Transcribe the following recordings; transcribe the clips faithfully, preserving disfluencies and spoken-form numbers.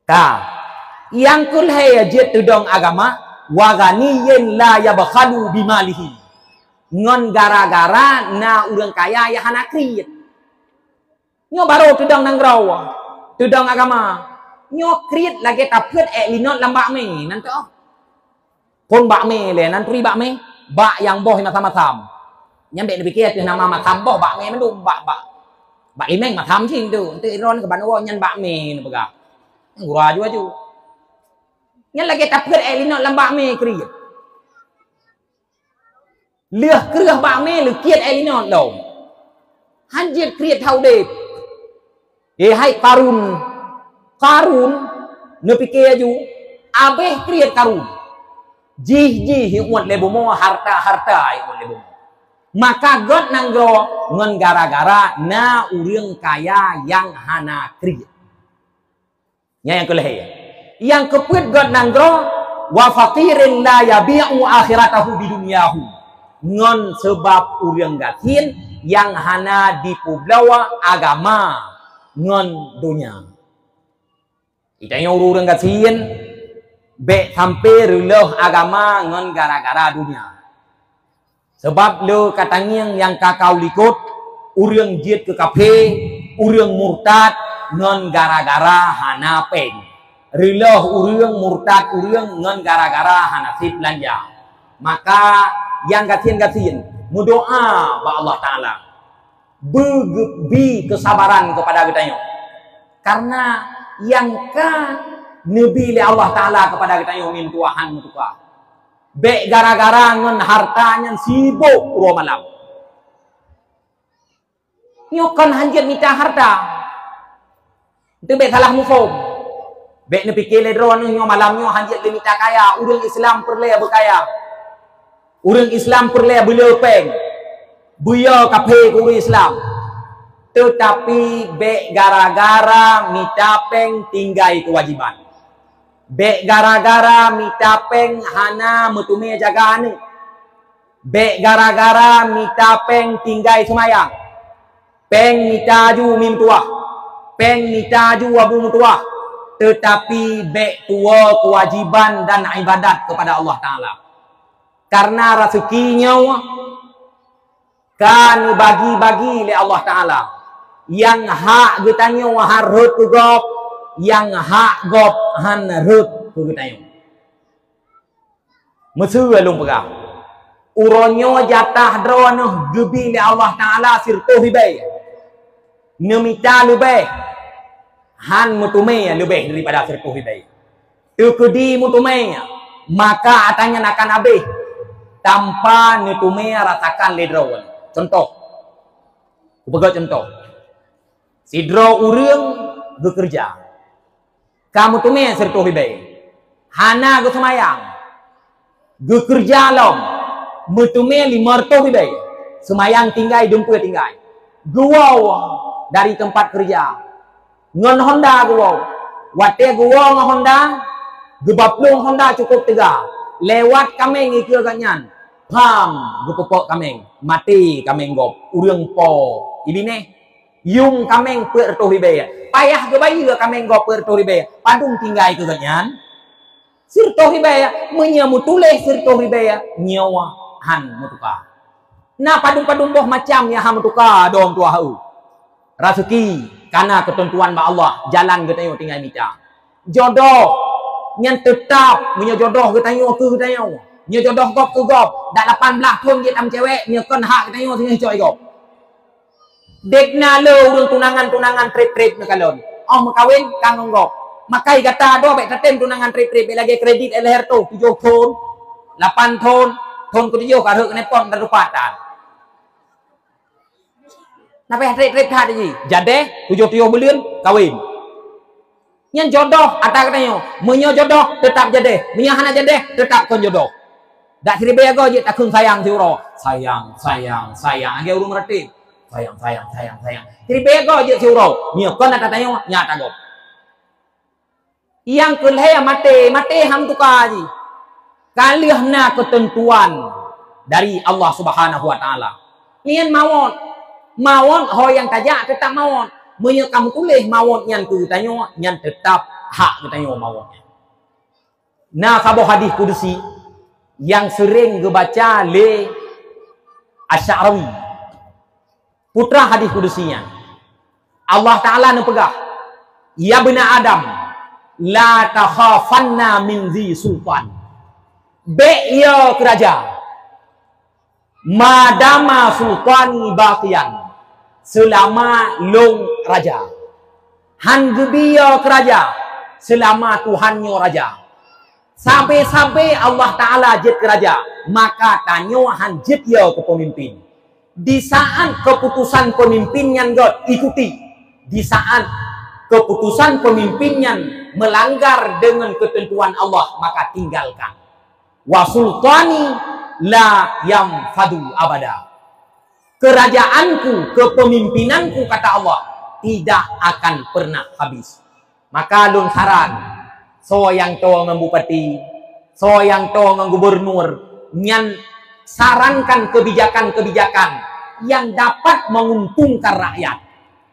Ka. Nyang keu lhèe jeuet teudong agama, wa ghaniyyin la yabkhalu bimalihi. Ngon gara-gara na ureuëng kaya nyang hana kriet. Nyoe barô teudong nanggroe, teudong agama. Nyoe kriet lagèe tapeuet èk linot lam bak mé, nan teuh. Phôn bak mé lé, nan turi bak mé, bak nyang boh masam-masam. Nyan bèk neupiké teuh nama masam boh bak mé mandum, bak, bak. Bak limeng masam cit tu, enteuk droeneuh keuban woe nyan bak mé neupeugah. Nyan gura aju-aju. Nyan lagèe tapeuet èk linot lam bak mé kriet. Lheueh kreueh bak mé leukiet èk linot lom. Han jeuet kriet that udép. Eh, hai Karun. Karun, neupiké aju, abéh kriet Karun. Jih-jih iuet lé bumoe, harta-harta iuet lé bumoe. Maka göt nanggroe ngon gara-gara na ureuëng kaya nyang hana kriet. Nyan nyang keu lhèe. Nyang keupeuet göt nanggroe, wa faqirin la yabi'u akhiratahu bidunyahu. Ngon seubab ureuëng gasien nyang hana jipeubloe agama ngon donya. Geutanyoe ureuëng gasien, bèk sampoe reuloh agama ngon gara-gara donya. Seubab le ka tangieng nyang ka kalikot, ureuëng jeuet keu kaphé, ureuëng murtad ngon gara-gara hana péng. Reuloh ureuëng murtad ureuëng ngon gara-gara hana sép beulanja. Maka nyang gasien-gasien meudoa bak Allah Taala. Beu geubi keusabaran keupada geutanyoe. Karena nyang ka neubi lé Allah Taala keupada geutanyoe mintuah han meutuka. Bèk gara-gara ngon harta nyan sibok uroe malam. Nyoe kon han jeuet mita harta. Teuh bèk salah muphom. Bèk neupiké lé droeneuh nyoe malam nyoe han jeuet lé mita kaya. Ureuëng Islam peureulée beukaya. Ureuëng Islam peureulée beulé péng. Beuyo kaphé keu ureuëng Islam. Teutapi bèk gara-gara mita péng tinggai keuwajiban. Bèk gara-gara mita péng hana meuteumé jaga aneuk. Bèk gara-gara mita péng tinggai seumayang. Péng mita aju umi meutuwah, péng mita aju abu meutuwah, teutapi bèk tuwoe keuwajiban dan iébadat keupada Allah Taala. Kareuna raseuki nyoe ka neubagi-bagi lé Allah Taala. Nyang hak geutanyoe han rhot keu gob, nyang hak gob han rhot keu geutanyoe. Meuseu lôn peugah, uroe nyoe jatah droeneuh geubi lé Allah Taala sireutôh ribèe. Neumita leubeh, han meuteumé leubeh daripada sireutôh ribèe. Teukeudi meuteumé, maka atra nyan akan habéh tanpa neuteumé rasakan lé droeneuh. Cuntoh, kupeugah cuntoh. Sidroe ureuëng geukeureuja, ka meuteumé sireutôh ribèe, hana geuseumayang, geukeureuja lom, meuteumé limong reutôh ribèe, seumayang tinggai, dumpeue tinggai. Geuwoe dari teumpat keureuja ngon honda geuwoe. Watée geuwoe ngon honda, geubaplueng honda cukôp teuga, lewat kaméng ikeue gobnyan, pham, geupeupok kaméng, maté kaméng gob, ureuëng po ilineh. Yuem kaméng peuet reutôh ribèe. Payah geubayeue kaméng gob peuet reutôh ribèe. Padum tinggai keu gobnyan? Sireutôh ribèe. Meunyoe meutuléh sireutôh ribèe, nyoe han meutuka. Na padum-padum boh macam nyang han meutuka dong tuha eu. Raseuki ka na keuteuntuan bak Allah, jalan geutanyoe tinggai mita. Jodoh nyan teutab, meunyoe jodoh geutanyoe keu geutanyoe. Nyoe jodoh gob keu gob, dak lapan blaih thon jeuet tam cewek, nyoe kon hak geutanyoe singoh cok gob. Dek na le ureuëng tunangan-tunangan treb-treb neukalon. Oh meukawen ka ngon gob. Makai gata dua bék tatem tunangan treb-treb, bék lagée kredit L H R tu, tujoh thon, lapan thon, thon keutujoh ka rhot keuneuk pon dan rupat tan. Napa treb-treb that jih? Jadeh tujoh-tujoh buleuen kawen. Nyan jodoh ata geutanyoe. Meunyoe jodoh, teutap jadeh. Meunyoe hana jadeh, teutap kon jodoh. Dak siribée go jeuet takheun sayang siuroe. Sayang, sayang, sayang. Lagée ureuëng meuratéb. Sayang, sayang, sayang, sayang. Siribée go jeuet siuroe. Meunyoe kon ata tanyoe, nyan ata gob. Nyang keu lhée maté, maté han meutuka jih. Ka lheueh na keuteuntuan dari Allah Subhanahu wa Taala. Nyan mawöt. Mawöt ho nyang tajak teutap mawöt. Meunyoe ka meutuléh mawöt nyan keu geutanyoe, nyan teutap hak geutanyoe mawöt nyan. Na saboh hadis kudusi nyang seuréng geubaca lé Asy-Sya'rawi. Putra hadis kudusi nyan, Allah Ta'ala neupeugah, "Ya bna Adam, la takhafanna min dzi sultan." Bék yo keu raja, madama sultani baqiyan, seulama lôn raja. Han geubi yo keu raja, seulama Tuhan nyoe raja. Sabe-sabe Allah Ta'ala jeuet keu raja, maka tanyoe han jeuet yo keu peumimpin. Di saat keuputusan peumimpin nyan göt, ikuti. Di saat keuputusan peumimpin nyan meulanggar deungon keuteuntuan Allah, maka tinggalkan. "Wa sultani la yanfadu abada." Kerajaanku, kepemimpinanku, kata Allah, tidak akan pernah habis. Maka lôn saran, soe nyang toe ngon bupati, soe nyang toe ngon gubernur, nyan sarankan kebijakan-kebijakan yang dapat menguntungkan rakyat.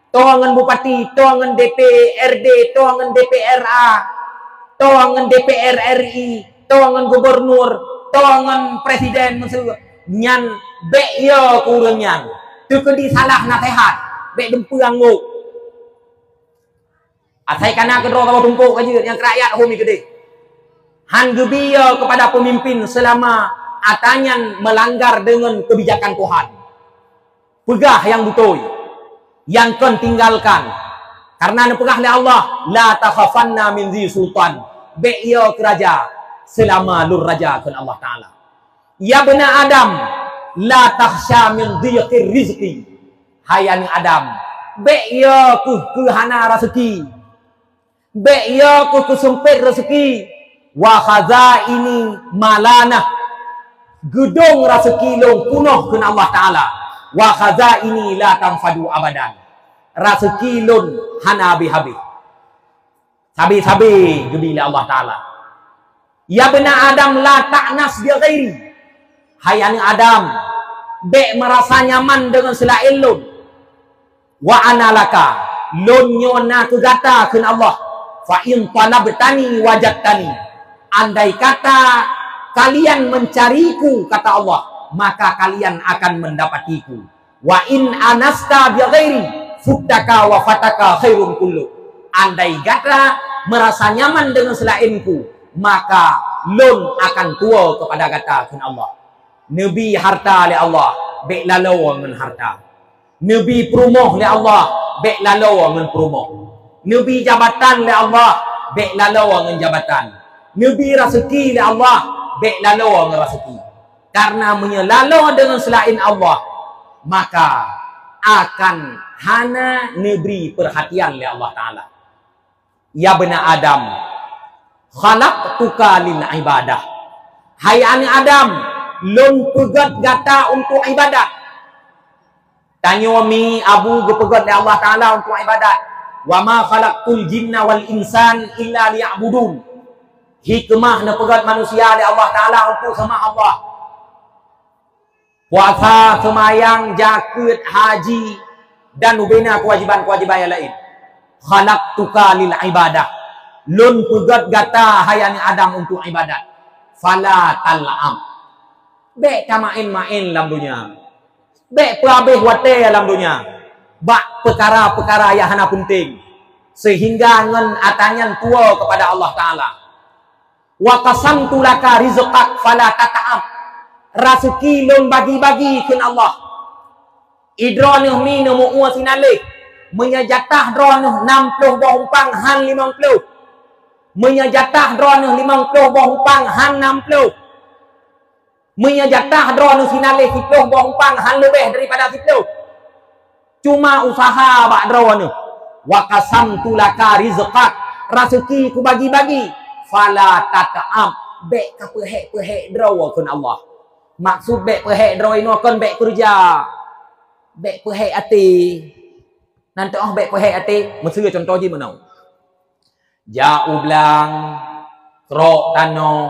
Toe ngon bupati, toe ngon D P R D, toe ngon D P R A, toe ngon D P R R I, toe ngon gubernur, toe ngon presiden, maksud nyan bék yo keu ureuëng nyan. Teukeudi salah nasehat, bék deumpeu anggôk. Asai kana keudroe saboh tumpok ka jeuet nyang keu rakyat hom keudeh. Han geubi yo kepada pemimpin selama ata nyan melanggar deungon kebijakan Tuhan. Peugah nyang beutôi, nyang kon tinggalkan. Karena neupeugah lé Allah, "La takhafanna min dzi sultan." Bék yo keu raja selama lôn raja, kheun Allah Ta'ala. "Ya bna Adam, la takhsha min dhiqir rizqi." Hai aneuk Adam, bék yo keu keuhana raseuki. Bék yo keu keuseumpét raseuki. "Wa khazaini malanah." Geudong raseuki lôn punoh, kheun Allah Ta'ala. "Wa khazaini la tanfadu abadan." Raseuki lôn hana habéh-habéh. Sabe-sabe geubi lé Allah Ta'ala. "Ya bna Adam, la ta'nas bi ghairi." Hai aneuk Adam, bék meurasa nyaman deungon seulaén lôn. "Wa ana laka," lôn nyoe na keu gata, kheun Allah. "Fa in talabtani wajadtani." Andai kata kalian mencariku, kata Allah, maka kalian akan mendapatiku. "Wa in anasta bi ghairi futtaka wa fataka khairun kullu." Andai gata merasa nyaman deungon seulaénku, maka lôn akan tuwoe keupada gata, kheun Allah. Neubi harta lé Allah, bék laloe ngon harta. Neubi peurumoh lé Allah, bék laloe ngon peurumoh. Neubi jabatan lé Allah, bék laloe ngon jabatan. Neubi raseuki lé Allah, bék laloe ngon raseuki. Karena meunyoe laloe deungon seulaén Allah, maka akan hana neubri peurhatian lé Allah Ta'ala. "Ya bna Adam, khalaqtuka lil ibadah." Hai aneuk Adam, lôn peugét gata untuk ibadat. Tanyoe mi abu geupeugét lé Allah Ta'ala untuk ibadat. "Wa ma khalaqtul jinna wal insan illa liya'budun." Hikmah neupeugét manusia lé Allah Ta'ala untuk seumah Allah. Puasa, seumayang, jakeuet, haji, dan ubena keuwajiban-keuwajiban nyang laén. "Khalaqtuka lil ibadah." Lôn peugét gata, hai aneuk Adam, untuk ibadat. "Fala tal'ab." Bék tamaén-maén lam donya. Bék peuhabéh watée lam donya bak peukara-peukara nyang hana peunteng, seuhingga ngon ata nyan tuwoe keupada Allah Ta'ala. "Wa qasamtu laka rizqak fala tata'ab." Raseuki lôn bagi-bagi, kheun Allah. Idroeneuh mi neumeu'ue sinaléh. Meunyoe jatah droeneuh nam ploh boh umpang, han limong ploh. Meunyoe jatah droeneuh limong ploh boh umpang, han nam ploh. Meunyoe jatah droeneuh sinaléh siploh boh umpang, han leubeh daripada siploh. Cuma usaha bak droeneuh. "Wa qasamtu laka rizqak." Raseuki kubagi-bagi. "Fala tata'ab." Bék kapeuhék-peuhék droe, kheun Allah. Maksud bék peuhék droe inoe kon bék keureuja. Bék peuhék até. Nan teuh bék peuhék até. Meuseue cuntoh jih meunoe. Jak u blang, trok tanoh,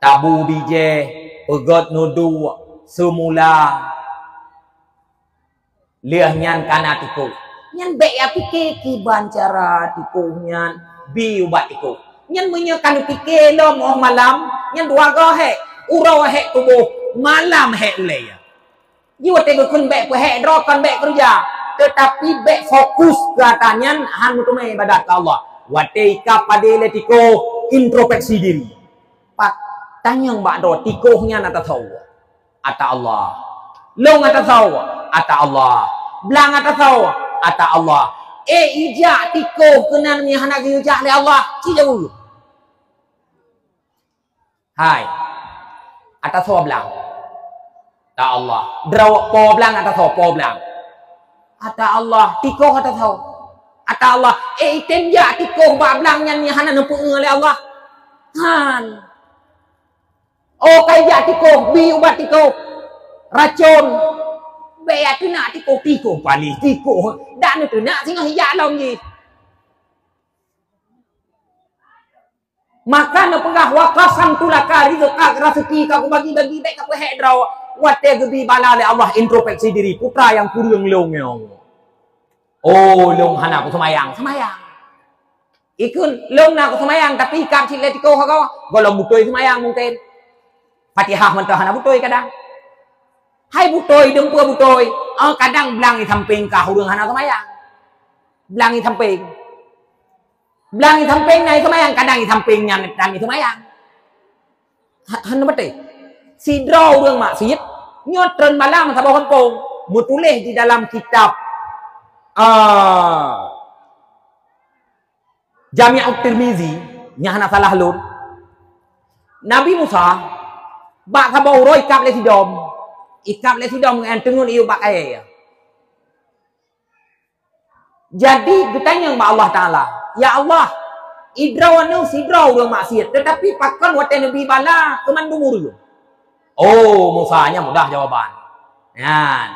tabu bijéh, peugét neuduek, seumula. Lheueh nyan kana tipoh. Nyan bék ya pike kiban cara tipoh nyan. Bi ubat tikoh. Nyan meunyoe ka neupike lom óh malam, nyan dua goe hék, uroe hék tuboh, malam hék ulée. Ji watée geukheun bék peuhék droe kon bék keureuja, teutapi bék fokus keu atra nyan, han meuteumé iébadat keu Allah. Watée ikab padé lé tikoh, introspeksi diri. Pat tanyong bak droe, tikoh nyan atra soe? Atra Allah. Lông atra soe? Atra Allah. Blang atra soe? Atra Allah. Eh, ijak tikoh keunan meunyo hana geujak lé Allah, ci jaweueb. Hai. Atra soe blang? Atra Allah. Droe po blang atra soe? Po blang. Atra Allah. Tikoh atra soe? Atra Allah. Eh, item jak tikoh bak blang nyan nyang hana neupeuéue lé Allah. Han. Oh, kai jak tikoh, bi ubat tikoh. Racon. Bék jak teunak tikoh, tikoh paléh, tikoh. Dak neuteunak singoh ijak lom jih. Maka neupeugah, "Wa qasamtu laka rizqak," raseuki ka kubagi-bagi, bék kapeuhék droe. Watée geubi bala lé Allah, introspeksi diri, peue nyang kureueng lông nyoe. Oh, lông hana kuseumayang, seumayang. Ikheun lông na kuseumayang, tapi ikab cit lé tikoh goe, gohlom beutôi seumayang mungken. Fatihah mantong hana beutôi kadang. Hai beutôi, dum peue beutôi. Oh, kadang blang di sampéng kah ureuëng hana seumayang. Blang di sampéng. Blang di sampéng na seumayang, kadang di sampéng nyan na seumayang. Ha, hana beutôi. Sidroe ureuëng maksiet, nyoe treun bala meusaboh gampông, meutuléh di dalam kitab, ah, Jami'ut Tirmizi, nyang hana salah lôn. Nabi Musa, bak saboh uroe ikab lé sidom. Ikab lé sidom ngon teungeut iyup bak kayée. Jadi, geutanyong bak Allah Taala, "Ya Allah, droeneuh sidroe ureuëng maksiet, teutapi pakon watée neubi bala keu mandum ureuëng?" Oh, Musa, nyan mudah jawaban. Nyan.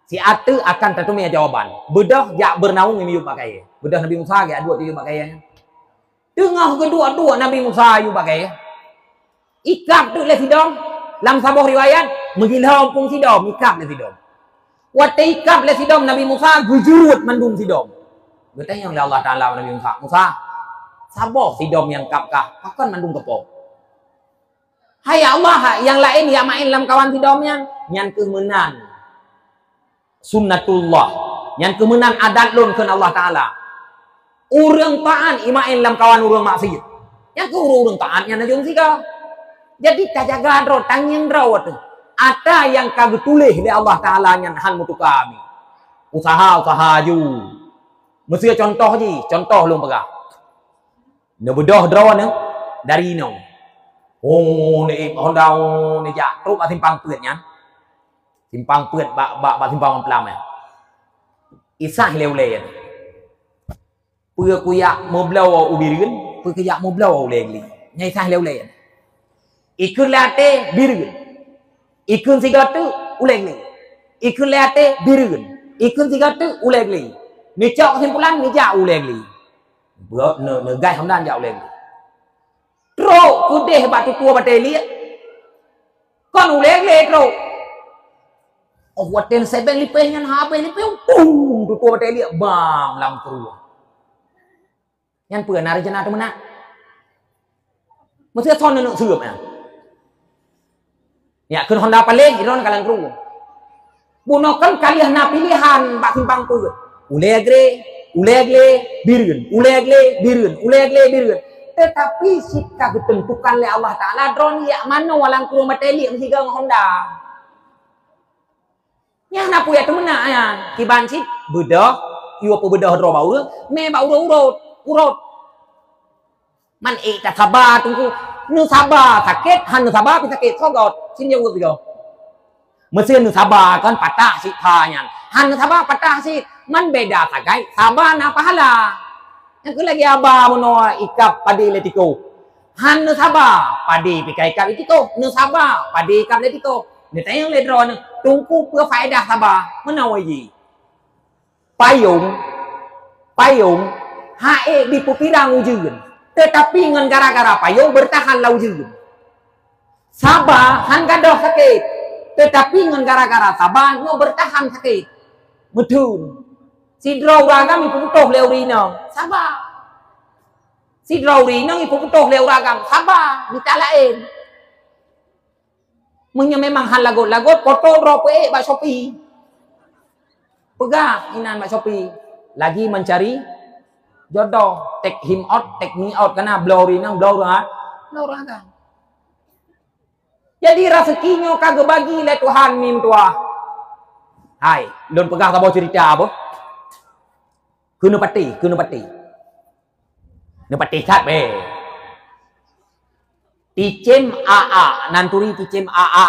Siat teuk akan tateumé jawaban. Beudôh jak Firaun miyup bak kayée. Beudôh Nabi Musa geujak duek miyup bak kayée nyan. Teungoh geuduek-duek Nabi Musa yue bak kayée, ikab teuk lé sidom. Lam saboh riwayat, meugilhong pung sidom, ikab lé sidom. Watée ikab lé sidom Nabi Musa, geujurut mandum sidom. Geutanyong lé Allah Taala bak Nabi Musa, "Musa, saboh sidom nyang kab kah, pakon mandum keupoh?" "Hai ya Allah, nyang laén jak maén lamkawan sidom nyan." "Nyan kheueh meunan sunnatullah. Nyan kheueh meunan adat lôn," kheun Allah Taala. "Ureuëng taát imaén lamkawan ureuëng maksiet. Nyan kheueh ureuëng-ureuëng taát nyan na jeuem sigoe." Jadi, tajaga droe, tangieng droe teuh. Atra nyang ka geutuléh lé Allah Taala nyan han meutuka mi. Usaha-usaha ju. Meuseu contoh jih, contoh lôn peugah. Neubeudôh droeneuh dari inoe. Oh, neuék honda, oh, neujak trok bak simpang peuet nyan. Simpang peuet bak, bak, bak simpang Mamplam nyan. Isah lé ulée nyan. Peue kujak meubloe u Bireuen, peue kujak meubloe u Ulée Gli. Nyan isah lé ulée nyan. Ikheun lé até Bireuen. Ikheun sigoe teuk Ulée Gli. Ikheun lé até Bireuen. Ikheun sigoe teuk Ulée Gli. Neucok keusimpulan neujak Ulée Gli. Beuet ne-, neugaih honda jak Ulée Gli. Trok keudeh bak tutoe batée liek. Kon Ulée Gli trok. Oh, watée neusebeng lipéh nyan habéh lipéh, pung, tutoe batée liek bam lam krueng. Nyan peue na rencana teumeunak? Meuseu son neuk seueup nyan. Nyak kheun honda paléh, droeneuh ka lam krueng. Bunoe kan ka lheueh na piléhan bak simpang peuet. Ulée Gli, Ulée Gli, Bireuen, Ulée Gli, Bireuen, Ulée Gli, Bireuen. Teutapi cit ka geuteuntukan lé Allah Taala droeneuh jak manoe lam krueng batée liek meusigoe ngon honda. Nyan na peue nyang teumeunak nyan. Kiban cit beudôh, yue peubeudôh droe bak ureuëng, mé bak ureuëng urot, urot. Man ék tasaba teungku, neusaba sakét, han neusaba pih sakét, soe göt, sien jaweueb sigoe. Meuseu neusaba kon patah cit pha nyan, han neusaba patah cit, man beda sagai, saba na pahala. Nyang keuh lagée haba meunoe ikab padé lé tikoh. Han neusaba, padé pih ka ikab lé tikoh, neusaba, padé ikab lé tikoh. Neutanyong lé droeneuh, teungku peue faedah saba? Meunoe jih. Payong, payong, han ék dipeupirang ujeuen, teutapi ngon gara-gara payong beurtahan lam ujeuen. Saba han gadôh sakét, teutapi ngon gara-gara saba nyoe beurtahan sakét. Meutheun. Sidroe ureuëng agam jipeuputoh lé ureuëng inong. Saba. Sidroe ureueng inong ipeuputôh lé ureueng agam, saba, mita laén. Meunyoe memang hana lagot-lagot, poto droe peuék bak Shopee. Peugah inan bak Shopee, lagi mencari jodoh, take him out, take me out, kana bloe ureueng inong, bloe ureueng a-, bloe ureueng agam. Jadi raseuki nyoe ka geubagi lé Tuhan, mi meutuah. Hai, lôn peugah saboh ceurita boh. Keuneuk patéh, keuneuk patéh. Neupatéh that bèe. Ticém aa, nan turi ticém aa.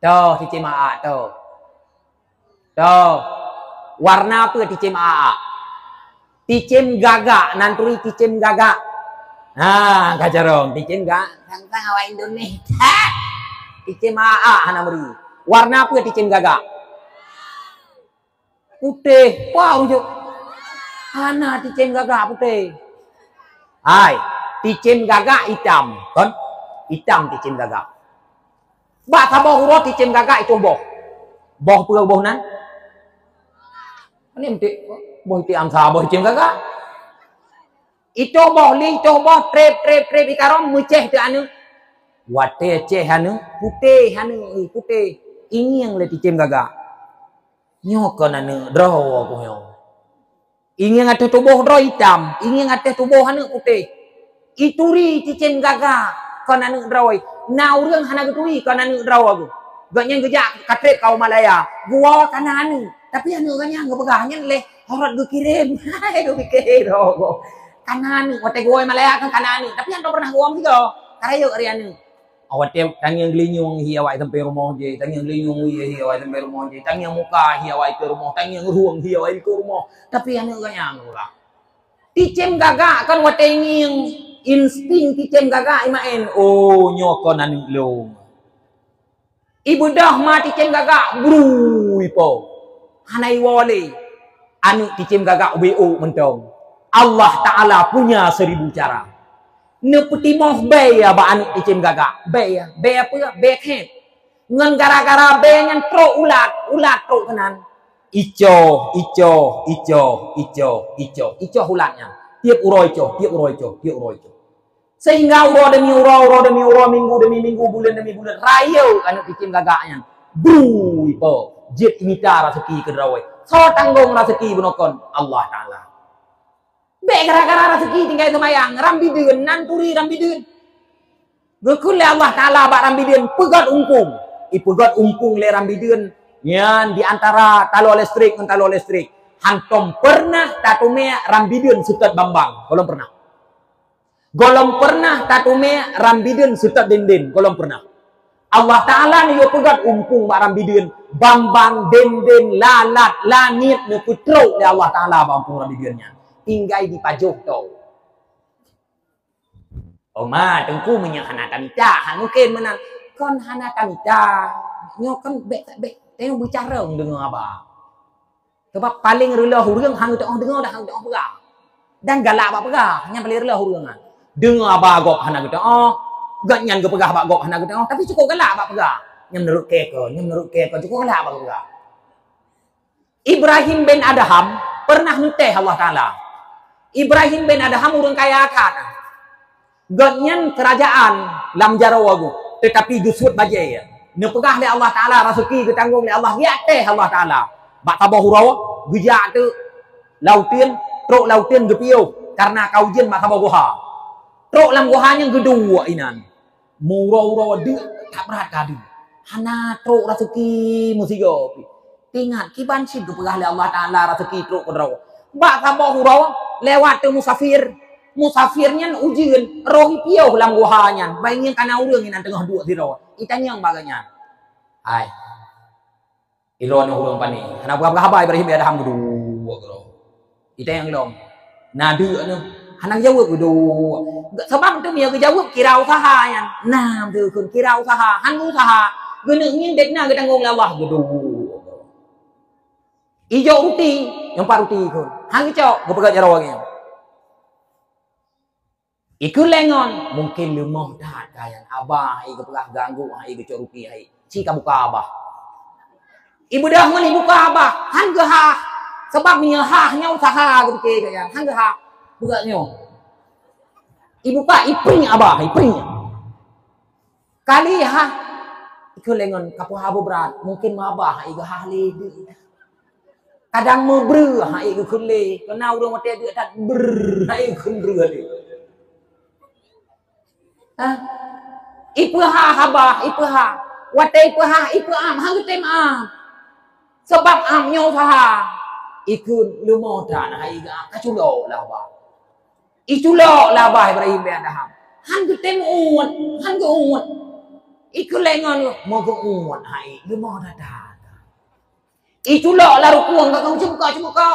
Toh, ticém aa, toh. Toh. Warna peue ticém aa? Ticém gagak, nan turi ticém gagak. Ha, ka carông, ticém ga-, sang-sang awak Indonesia. Ticém aa hana meuri. Warna peue ticém gagak? Putéh, pah ujuk. Hana ticém gagak putéh. Hai, ticém gagak itam, kon? Itam ticém gagak. Bak saboh uroe ticém gagak itôh boh. Boh peue boh nan? Ni meutik boh itiam saboh ticém gagak. Itôh boh li, itôh boh, trép, trép, trép, ikarông meucéh teuk aneuk. Watèe céh aneuk, putéh aneuk, putéh. Ingieng lé ticém gagak. Nyoe kon aneuk droe ku nyoe. Ingieng ateueh tuboh droe itam, ingieng ateueh tuboh aneuk putéh. Ituri ticém gagak kon aneuk droe. Na ureueng hana geuturi kon aneuk droe geuh. Gobnyan geujak ka trép ka u Malaya. Geuwoe kana aneuk, tapi aneuk gobnyan geupeugah nyan lé horot geukirém. Hai, geupike droe geuh. Kana aneuk, watèe geuwoe Malaya kan kana aneuk, tapi hana pernah geuwoe meusigoe. Ka rayeuk ari aneuk. Awai tieb tangieng geulinyueng hi awai sampai rumoh jih, tangieng geulinyueng wie hi awai sampai rumoh jih, tangieng muka hi awai keu rumoh, tangieng rueng hi awai keu rumoh. Tapi aneuk gobnyan ureueng. Ticém gagak kan watèe ngieng, insting ticém gagak imaén, "Oh, nyoe kon aneuk lôn." Ibeudôh ma ticém gagak, brui po. Hana iwoe lé. Aneuk ticém gagak ubé ôk mantong. Allah Taala punya seribu cara. Neupeutimoh bèe bak aneuk ticém gagak. Bèe, bèe peue? Bèe khét. Ngon gara-gara bèe nyan trok ulat, ulat trok keunan. Icoh, icoh, icoh, icoh, icoh, icoh ulat nyan. Tieb uroe icoh, tieb uroe icoh, tieb uroe icoh. Sehingga uroe demi uroe, uroe demi uroe, minggu demi minggu, buleuen demi buleuen, rayeuk aneuk ticém gagak nyan. Brui po, jeuet imita raseuki keudroe. Soe tanggong raseuki bunoe kon? Allah Taala. Bèk gara-gara raseuki tinggai seumayang, ram bideuen, nan turi ram bideuen. Geukheun lé Allah Taala bak ram bideuen, "Peugöt umpung." Ipeugöt umpung lé ram bideuen, nyan di antara taloe listrik ngon taloe listrik. Hantom pernah tateumé ram bideuen seutôt bambang. Goh lom pernah. Goh lom pernah tateumé ram bideuen seutôt dindin. Goh lom pernah. Allah Taala neuyue peugöt umpung bak ram bideuen, bambang, dindin, lalat, langét neupeutrok lé Allah Taala bak umpung ram bideuen nyan. Tinggai dipajoh tô. Oh ma, Teungku, meunyoe hana tamita, han mungken meunan. Kon hana tamita. Nyoe kon bèk, bèk, tanyoe beucarông deungoe haba. Sabab paleng reuloh ureueng han geuteu'oh deungoe dan han geuteu'oh peugah. Dan galak bak peugah, nyan paleng reuloh ureueng nyan. Deungoe haba gob hana geuteu'oh, gobnyan geupeugah bak gob hana geuteu'oh, tapi cukôp galak bak peugah. Nyan meunurot kèe ko, nyan meunurot kèe ko, cukôp galak bak peugah. Ibrahim bin Adham pernah neuteh Allah Taala. Ibrahim bin Adham ureueng kaya that. Gobnyan keurajeuen lam jaroe geuh, teutapi geusuet bajèe. Neupeugah lé Allah Taala, raseuki geutanggong lé Allah, geujak teh Allah Taala. Bak saboh uroe, geujak teuk lam uteuen, trok lam uteuen geupiôh, kareuna ka ujeuen bak saboh guha. Trok lam guha nyan geuduek inan. Meuuroe-uroe deuk that brat ka deuh. Hana trok raseuki meusigoe pih. Teuingat kiban cit geupeugah lé Allah Taala raseuki trok keudroe. Bak saboh uroe lewat teuk musafir. Musafir nyan ujeuen, roh ipiôh lam guha nyan. Bai ngieng kana ureueng inan teungoh duek sidroe. Itanyong bak gobnyan, "Hai, droeneuh ureueng pane?" Hana peugah-peugah haba Ibrahim bin Adham geuduek keudroe. Itanyong lom, "Na deuk nyoe?" Hana geujaweueb geuduek. Sabab teuma geujaweueb kira useuha nyan. Na, beutôi kheun kira useuha, han useuha. Geuneuk ngieng dek na geutanggong lé Allah geuduek. Ijok ruti, nyang pat ruti kheun. Han geucok, geupeugah jaroe nyan. Ikheun lé ngon, mungken leumoh that kayang abah, hai geupeugah ganggu, hai geucok ruti, hai ci ka buka abah. Ibeudôh ngon ibuka abah, han geuhah. Sabab meunyoe hah nyoe useuha geupike kayang, han geuhah. Peugah nyoe. Ibuka, ipring abah, ipring. Kali ha, ikeu lengon kapoh abu brat, mungkin mabah iga ha le. Kadang meubreu ha iga keu le, kena ureuëng watée deuk that breu ha iga keu breu le. Ha? Ipeuha haba, ipeuha. Watée ipeuha, ipeuam, han geutem am. Sebab am nyoe usaha. Ikeu leumo that hai ga kaculok lah ba. Iculok lah ba Ibrahim bin Adham. Han geutem uet, han geuuet. Ikeu lengon mo geuuet hai leumo that. Iculok lah rukueng ka cubuka, cubuka.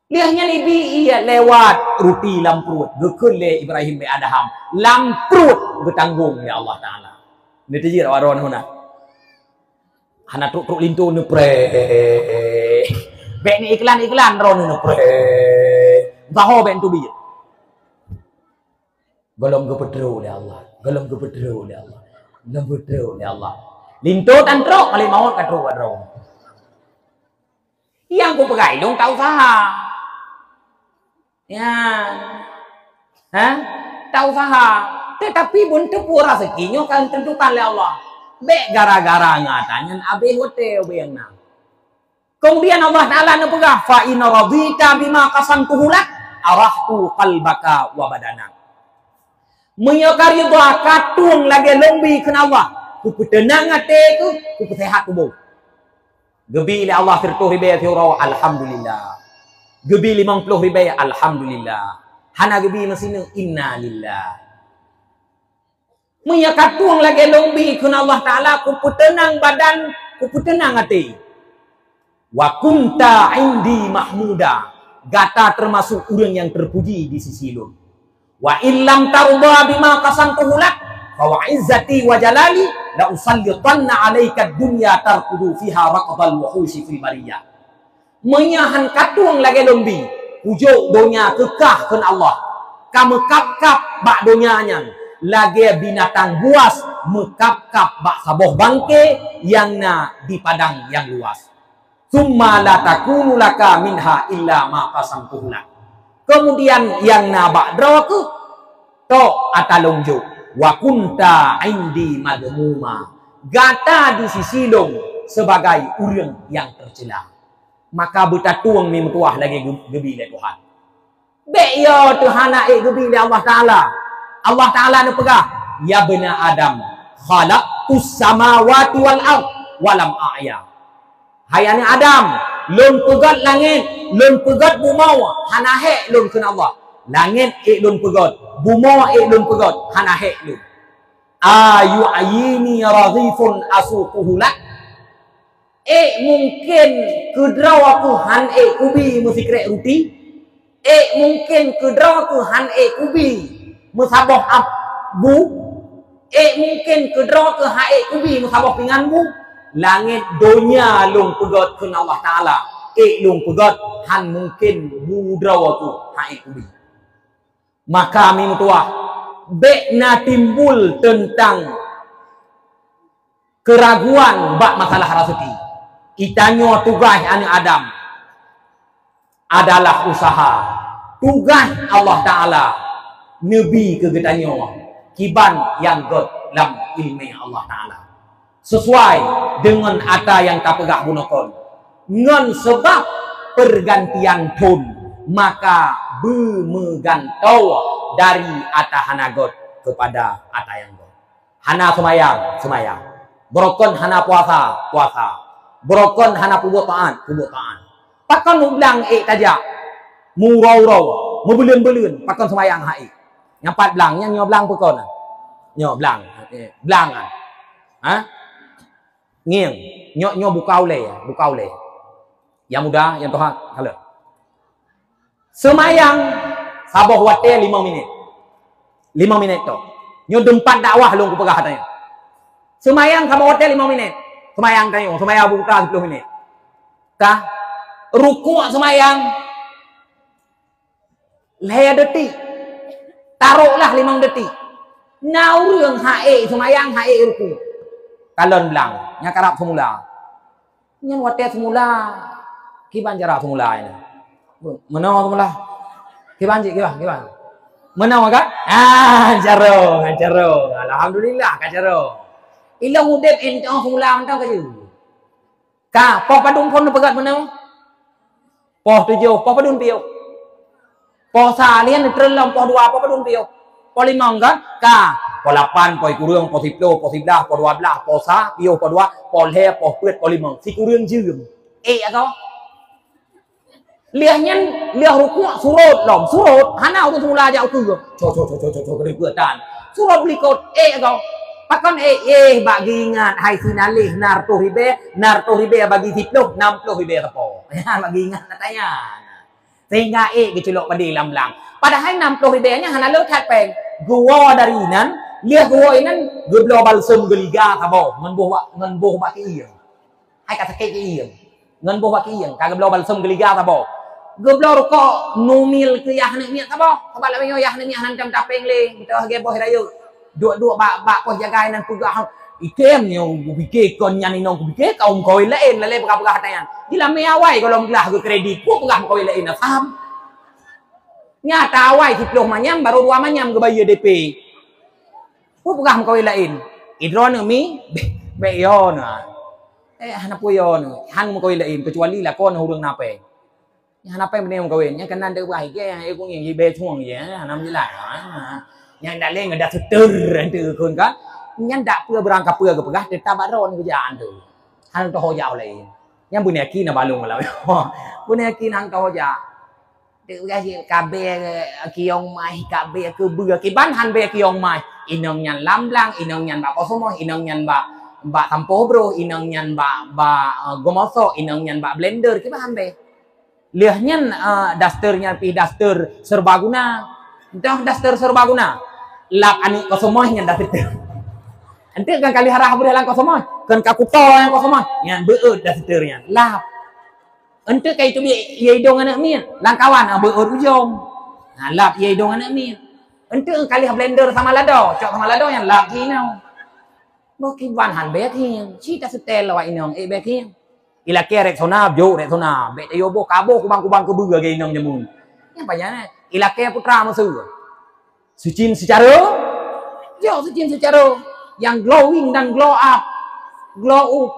Lheueh nyan ibi ié lewat ruti lam pruet, geukheun lé Ibrahim bin Adham, lam pruet geutanggong lé Allah Taala. Neuteujiet awak droeneuh na. Hana trok-trok linto neupreh. Bék ni iklan-iklan droeneuh neupreh. Entah ho bék teubiet. Gohlom geupeudroe lé Allah. Gohlom geupeudroe lé Allah. Gohlom geupeudroe lé Allah. Linto tan trok, malaikat maut ka trok bak droe. Nyang kupeugah ilong ta usaha. Ya. Ha? Ta usaha. Tetapi beuneuteupeu rezeki nyoe ka ditentukan lé Allah. Bék gara-gara ngon ata nyan abéh watée ubé nyang na. Kemudian Allah Taala neupeugah, "Fa in radita bima qasamtuhu lak, arahtu qalbaka wa badanak." Meunyoe ka ridha ka tueng lagée lôn bi kheun Allah, kupeuteunang até keuh, kupeuseuhat tuboh. Geubi lé Allah sireutôh ribée siuroe, alhamdulillah. Geubi limong ploh ribée, alhamdulillah. Hana geubi meusineuk, innalillah. Meunyoe ka tueng lagée lôn bi kheun Allah Taala, kupeuteunang badan, kupeuteunang até. Wa kunta indi mahmuda, gata teumasok ureuëng nyang teupuji di sisi lôn. Wa illam tarda bima qasamtuhu lak, fa wa izzati wa jalali la usallitanna alaika dunya tarkudu fiha raqdal wuhushi fil bariyah. Meunyoe han ka tueng lagée lôn bi, kujok donya keukah kheun Allah. Ka meukab-kab bak donya nyan lagée binatang buas meukab-kab bak saboh bangke nyang na di padang nyang luas. Tsumma la takunu laka minha illa ma qasamtuhu lak. Kemudian nyang na bak droe keuh tok ata lôn jok. Wa kunta indi madhmuma. Gata di sisi lôn sebagai ureuëng nyang teucela. Maka beutatueng mi meutuwah lagée geu-, geubi lé Tuhan. Bék yo teuhana ék geubi lé Allah Taala. Allah Taala neupeugah, "Ya bna Adam, khalaqtus samawati wal ard wa lam a'ya." Hai aneuëk Adam, lôn peugét langét, lôn peugét bumoe, hana hék lôn kheun Allah. Langét ék lôn peugét, bumoe ék lôn peugét, hana hék lôn. Ayu ayini raghifun asuquhu lak. Ék mungken keudroe keuh han ék kubi meusikrek ruti? Ék mungken keudroe keuh han ék kubi meusaboh ap bu? Ék mungken keudroe keuh han ék kubi meusaboh pingan bu? Langét donya lôn peugét kheun Allah Taala, ék lôn peugét han mungken bu droe keuh han ék kubi. Maka mi meutuwah, bék na timbul teuntang keuraguan bak masalah raseuki. Geutanyoe tugaih aneuëk Adam adalah usaha. Tugaih Allah Taala neubi keu geutanyoe kiban nyang gét lam iéleumé Allah Taala. Sesuai deungon ata nyang tapeugah bunoe kon. Ngon seubab peurgantian thon, maka beumeugantoe dari ata hana gét keupada ata nyang gét. Hana seumayang, seumayang. Beurokon hana puasa, puasa. Beurokon hana peubuet taát, peubuet taát. Pakon u blang ék tajak? Meuuroe-uroe, meubeuleuen-beuleuen, pakon seumayang han ék? Nyang pat blang, nyang nyoe blang peue kon? Nyoe blang, eh, blang ah. Ha? Ngieng, nyoe, nyoe buka ulée, buka ulée. Nyang muda, nyang tuha, halo. Seumayang saboh watée limong minét. Limong minét tok. Nyoe teumpat dakwah lôn kupeugah tanyoe. Seumayang saboh watée limong minét. Seumayang tanyoe, seumayang buka siploh minét. Ka rukuk seumayang lhée detik. Taroklah limong detik. Na ureuëng han ék seumayang, han ék rukuk. Kalon blang, nyang karab seumula. Nyan watée seumula, kiban cara seumula nyan. Meunoe seumula. Kiban cit, kiban, kiban. Meunoe kan? Ah, carông, carông. Alhamdulillah, ka carông. Ilông udeb entong semula mantong ka jeuet. Ka, poh padum phon neupeugöt meunoe? Poh tujoh, poh padum piôh? Poh sa lian neutreun lom poh dua, poh padum piôh? Poh limong kan? Ka, poh lapan, poh sikureueng, poh siploh, poh siblaih, poh dua blaih, poh sa, piôh, poh dua, poh lhèe, poh peuet, poh limong. Sikureueng jeuem. Eh, agoe. Lheueh nyan, lheueh rukuk surot lom. Surot, hana ureueng semula jak ukeue. Cok, cok, cok, cok, cok, cok, keuneuk peuet tan. Surot likot, eh, agoe. Pakon, eh, eh, bak geuingat, hai sinaleh, na reutôh ribèe, na reutôh ribèe bagi siploh, nam ploh ribèe sapo. Nyan bak geuingat na tanya. Sehingga, eh, geuculok padé lam blang. Padahai nam ploh ribèe nyan hana le that péng. Geuwoe dari inan, lheueh geuwoe inan, geubloe balsem geuliga saboh, ngon boh bak, ngon boh bak keuieng. Hai ka sakét keuieng. Ngon boh bak keuieng, ka geubloe balsem geuliga saboh. Geubloe rukok numil keu yah aneuk miet saboh. Sabab lagèe nyoe yah aneuk miet hana mita péng lé, mita lagèe boh rayeuk. Duek-duek bak, bak pos jaga inan peugah, "Item nyoe kupike kon nyan inong kupike, kaum kawin laén, lalé peugah-peugah ata nyan." Jilamé awai gohlom glah geukredit, peue peugah kawin laén asam. Nyata awai siploh manyam, barô dua manyam geubayeue D P. Peue peugah meukawen laén? Idroe aneuk miet, bèk, bèk yo na. Eh, hana peue yo na. Han meukawen laén, keucuali lakoe na ureueng na péng. Nyang hana péng beuneueng meukawen. Nyang keunan deuh bah igèe, nyang ék kunyeng, jibèe cueng jih, eh, hana meujeulaih. Ha. Nyang dalé ngon daster, ente kon kan. Nyan dak peue beurangkapeue geupeugah, teutap bak droeneuh geujak ente. Han teuho jak laén. Nyang beuneueng aki na balong malam. Beuneueng aki na han teuho jak. Teuk gaji kabeh, eh, kiong mai, kabeh keubeue, kiban han bèe kiong mai. Inong nyan lam blang, inong nyan bak kosomoh, inong nyan bak, bak sampoh broh, inong nyan bak, bak, eh, geumosok, inong nyan bak blender, kiban han bèe. Lheueh nyan, eh, daster nyan pih daster serbaguna. Entah daster serbaguna. Lap aneuk kosomoh nyan daster. Ente kan kali harah beureh lam kosomoh. Kan ka kuto nyang kosomoh. Nyan beuet daster nyan. Lap. Enteuk ka iteubiet ie idong aneuk miet, lam kawan, ah, beuet ujong. Nah, lap ie idong aneuk miet. Enteuk ka lheueh blender sama lado, cok sama lado nyan lap jinoe. Boh kiban han bèe hieng, ci taseutèl awak inong, eh, bèe hieng. Ilakèe Rexona, jok Rexona, bèk tayoe boh, ka boh kubang-kubang keubeue lagèe inong jameun. Nyang pajan, eh, ilakèe Putra Meuseue. Seucin seucara, jok seucin seucara. Nyang glowing dan glow up, glow up.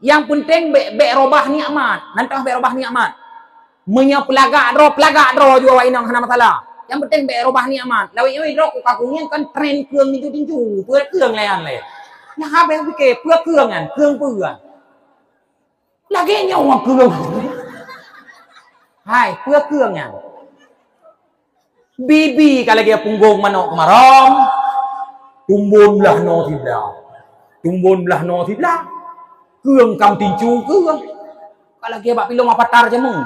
Nyang peunteng bèk, bèk robah nikmat. Nan teuh bèk robah nikmat. Meunyoe peulagak droe, peulagak droe ju awak inong hana masalah. Nyang peunteng bèk robah nikmat. Lawét nyoe droe ku ka kungieng kan tren keueng tincu-tincu. Peue keueng lé nyan lé. Nyang habéh pike, peue keueng nyan? Keueng peue? Lagèe nyoe keueng. Hai, peue keueng nyan? Bibi ka lagèe punggong manok keumarong, tumbon blah noe siblah. Tumbon blah noe siblah. Keueng kam tincu keueng. Ka lagèe bak pilong apatar jameun.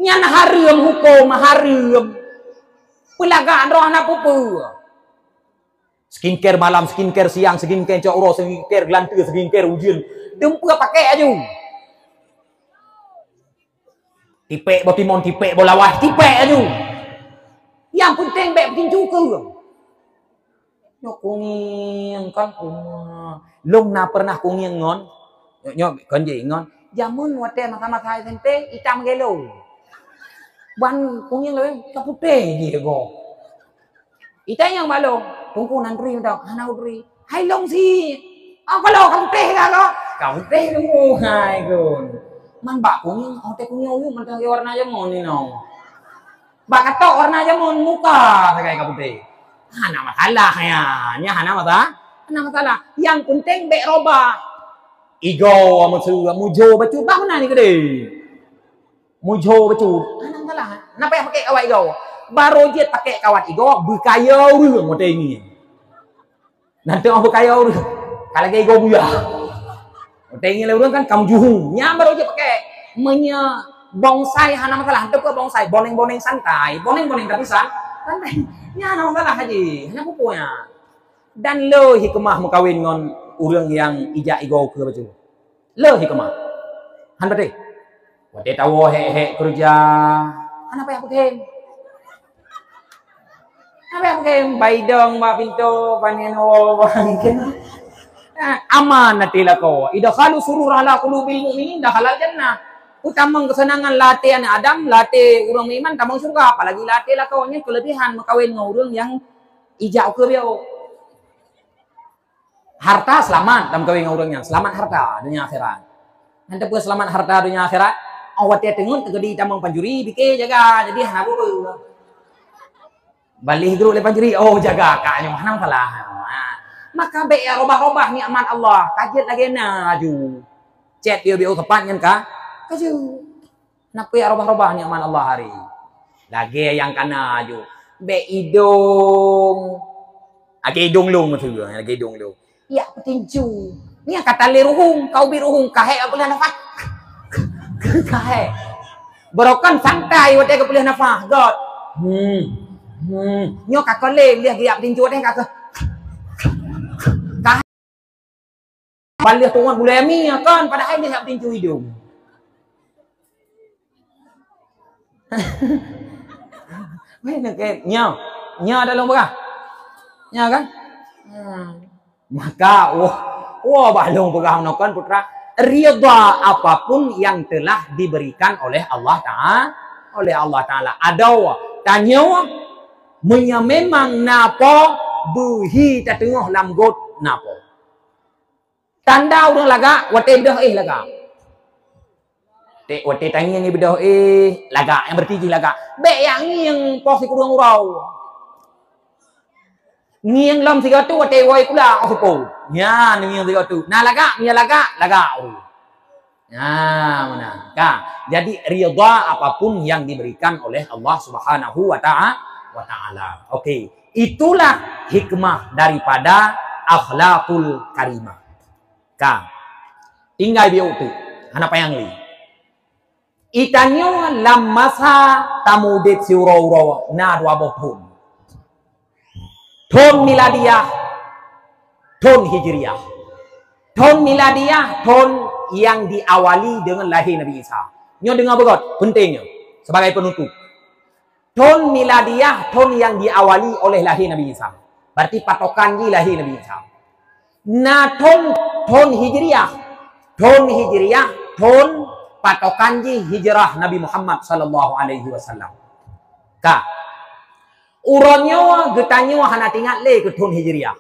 Nyan hareuem hukôm, hareuem. Peulagak droe hana peue-peue. Skincare malam, skincare siang, skincare cok uroe, skincare geulanteu, skincare ujeuen. Dum peue pakai aju. Tipek boh timon, tipek boh lawas, tipek aju. Nyang peunteng bèk peutincu keueng. Nyoe kungieng kan kuman. Lôn na pernah kungieng ngon. Nyoe, nyoe kon jih ngon. Jameun watèe masa-masa S M P, itam gelo. Ban kungieng lé, ka putéh jih goe. Itanyong bak lôn, "Teungku, na neuturi mantong?" "Hana neuturi." "Hai lôn sie." "Oh, ka lôn ka putéh ka lôn?" "Ka putéh lôn." Hai kon. Man bak kungieng, oh, teuh kungieng uyuem mantong lagèe warna jameun inoe. Bak katok warna jameun, muka sagai ka putéh. Hana masalah nyan. Nyan hana masalah. Hana masalah. Nyang peunteng bèk robah. Igoe meusu, mujo bacut bah meunan keudéh. Mujo bacut. Hana masalah. Na payah pakai kawat igoe. Barô jeuet pakai kawat igoe, beukaya ureueng watèe ngieng. Nan teungoh beukaya ureueng. Ka lagèe igoe buya. Watèe ngieng lé ureueng kan ka meujuhu. Nyan barô jeuet pakai. Meunyoe bonsai hana masalah. Teupeu bonsai, boneng-boneng santai. Boneng-boneng tapi san-, santai. Nyan hana masalah haji. Hana peue-peue nyan. Dan le hikmah meukawen ngon ureueng nyang ijak igoe ukeue bacut. Le hikmah. Han patéh. Watèe tawoe hék-hék keureuja, hana payah peugém. Hana payah peugém, baidong bak pintoe, panen woe bak pintoe. Ah, aman até lakoe. Idza khalu surur ala qulubil mu'minin dakhalal jannah. Utamong keuseunangan lam até aneuk Adam, lam até ureuëng meuiman tamong syeuruga, apalagi lam até lakoe nyan keulebihan meukawen ngon ureuëng nyang ijak ukeue biôh. Harta seulamat lam kawen ngon ureuëng nyan, seulamat harta donya akhirat. Nyan teupeu seulamat harta donya akhirat, oh watée teungeut teukeudi tamong pancuri, pike jaga, jadi hana peue-peue. Balih geurok lé pancuri, oh jaga kak nyoe hana masalah. Ha. Maka bék ya robah-robah nikmat Allah, ka jeuet lagée na laju. Cét biôh-biôh teupat nyan ka, ka jeuet. Napa ya robah-robah nikmat Allah hari? Lagée nyang kana laju. Bék idong. Lagée idong lông maksud lagée idong lông. Ya peutincu. Ni kata lé ruhung, kau bi ruhung kahek aku lah nafah. Kahek. Berokan santai watée keu peuleueh nafah, got. Hmm. Hmm. Nyoe ka kolé liah geujak tincu watée ka keu. Ka baleueh tungon bulée mi kan padahai liah tincu idong. Weh nak ke nyoe. Nyoe ada lông peugah. Nyoe kan? Hmm. Maka, wah, wah, bah lông peugah meunoe kan, putra, ridha apapun yang telah diberikan oleh Allah Taala, oleh Allah Taala. Adoe tanyoe meunyoe memang na po beuhi tateungoh lam got na po. Tanda ureuëng lagak watée beudôh éh lagak. Ték watée tangieng ibeudôh éh lagak, nyang berarti jih lagak. Bék yak ngieng poh sikureueng uroe. Ngieng lom sigoe teuk watée woe kula, oh, seupôt. Nyan ngieng sigoe teuk. Na lagak, nyan lagak, lagak. Oh. Nah, mana? Ka. Jadi ridha apapun yang diberikan oleh Allah Subhanahu wa ta'a-, wa taala. Oke, itulah hikmah daripada akhlakul karimah. Ka. Tinggai biôh teuk. Hana payah lé. Itanyoe lam masa tamuudeb siuroe-uroe na dua boh thon. Thon miladiah, thon hijriah. Thon miladiah, thon yang diawali dengan lahir Nabi Isa. Nyoe deungoe beugôt, penting nyoe sebagai penutup. Thon miladiah, thon yang diawali oleh lahir Nabi Isa. Berarti patokan jih lahir Nabi Isa. Na thon, thon hijriah. Thon hijriah, thon patokan jih hijrah Nabi Muhammad sallallahu alaihi wasallam. Ka. Uroe nyoe geutanyoe hana teuingat lé keu thon hijriah.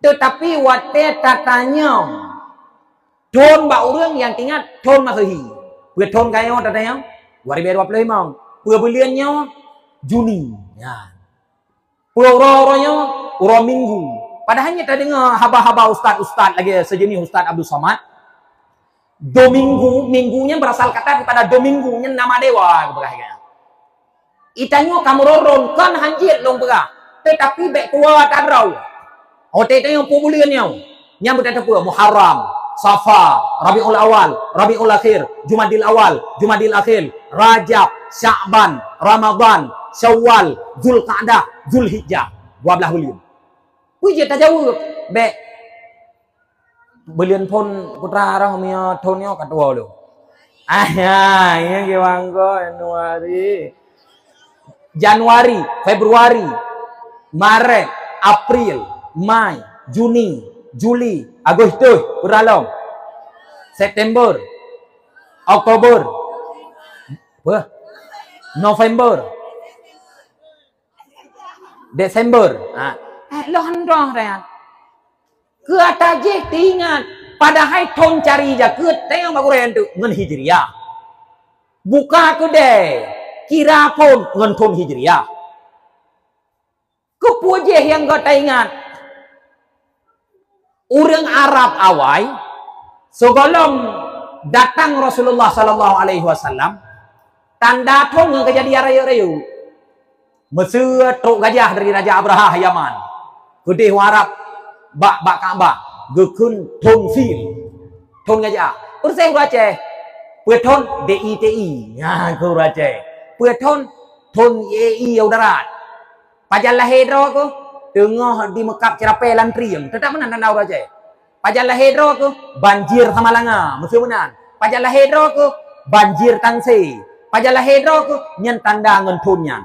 Teutapi watée tatanyong thon bak ureuëng nyang teuingat thon Masehi. Peue thon ka nyoe tatanyong? Dua ribu dua puluh lima. Peue buleuen nyoe? Juni. Ya. Peue uroe-uroe nyoe? Uroe Minggu. Padahai nyoe tadeungoe haba-haba ustaz-ustaz lagée seujeunieh Ustaz Abdul Somad. Domingo, minggu nyan berasal kata daripada domingo nyan nama dewa, geupeugah lagée nyan. Itanyoe ka meuron-ron kon hanjeuet lôn peugah, teutapi bék tuwoe atra droe. Watée tanyoe peue buleuen nyoe, nyang beutateupeue Muharram, Safar, Rabiul Awal, Rabiul Akhir, Jumadil Awal, Jumadil Akhir, Rajab, Sya'ban, Ramadan, Syawal, Zulqa'dah, Zulhijjah, dua blaih buleuen. Peue jeuet tajaweueb? Bék. Buleuen phon putra roh meunyoe thon nyoe ka tuwoe lom. Ah, ya, ya, kiwang ko Januari. Januari, Februari, Maret, April, Mai, Juni, Juli, Agustus, peue lom. September, Oktober, apa? November, Desember. Ha. Eh, loh ndoh dah. Keu ata jih teuingat, padahai thon cari jakeuet teuh bak gurée nteuk ngon Hijriah. Buka keudée, kira phon ngon thon Hijriah. Keupeue jih nyang gata ingat? Ureuëng Arab awai, sigohlom datang Rasulullah sallallahu alaihi wasallam, tanda thon ngon keujadian rayeuk-rayeuk. Meuseu trok gajah dari Raja Abrahah Yaman. Keudeh u Arab bak, bak Ka'bah geukheun thon fil. Thon gajah. Peureuséh ureuëng Aceh. Peue thon D I T I. Nyan keuh ureuëng Aceh. Peue thon, thon E I u darat. Pajan lahé droe keuh? Teungoh di Meukab Ceurapée lam trieng. Teutap meunan tanda ureuëng Aceh. Pajan lahé droe keuh? Banjir Samalanga, meuseu meunan. Pajan lahé droe keuh? Banjir Tangsé. Pajan lahé droe keuh? Nyan tanda ngon thon nyan.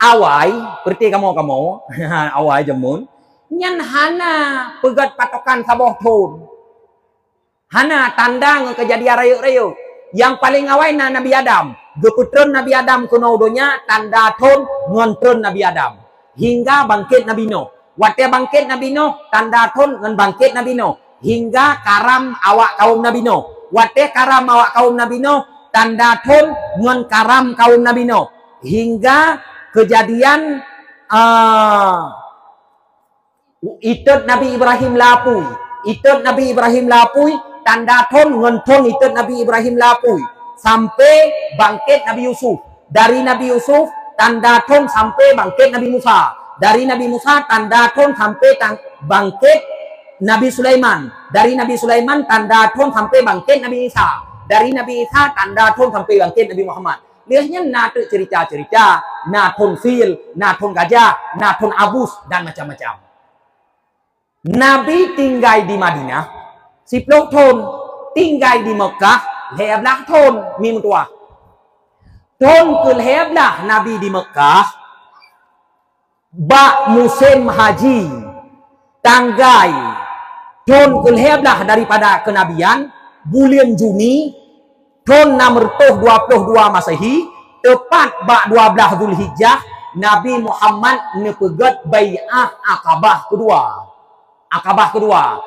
Awai, peureuté kamoe-kamoe, awai jameun, nyan hana peugét patokan saboh thon. Hana tanda ngon keujadian rayeuk-rayeuk. Nyang paleng awai na Nabi Adam. Geupeutreun Nabi Adam keunoe donya tanda thon ngon treun Nabi Adam. Hingga bangkét Nabi Nuh. Watée bangkét Nabi Nuh, tanda thon ngon bangkét Nabi Nuh. Hingga karam awak kawöm Nabi Nuh. Watée karam awak kawöm Nabi Nuh, tanda thon ngon karam kawöm Nabi Nuh. Hingga keujadian, ah, itot Nabi Ibrahim lapui. Itot Nabi Ibrahim lapui, tanda thon ngon thon itot Nabi Ibrahim lapui. Sampai bangkét Nabi Yusuf. Dari Nabi Yusuf, tanda thon sampai bangkét Nabi Musa. Dari Nabi Musa, tanda thon sampai tang-, bangkét Nabi Sulaiman. Dari Nabi Sulaiman, tanda thon sampai bangkét Nabi Isa. Dari Nabi Isa, tanda thon sampai bangkét Nabi Muhammad. Lheueh nyan na teuk cerita-cerita, na thon fil, na thon gajah, na thon abus, dan macam-macam. Nabi tinggai di Madinah siplôh thon, tinggai di Meukah lhèe blaih thon, mi meutuah. Thon keu lhèe blaih Nabi di Meukah, bak musém haji, tanggai thon keu lhèe blaih daripada keunabian, buleuen Juni, thon nam reutôh dua ploh dua Masehi, teupat bak dua blaih Zulhijjah, Nabi Muhammad neupeugét bai'ah Aqabah keudua. Aqabah keudua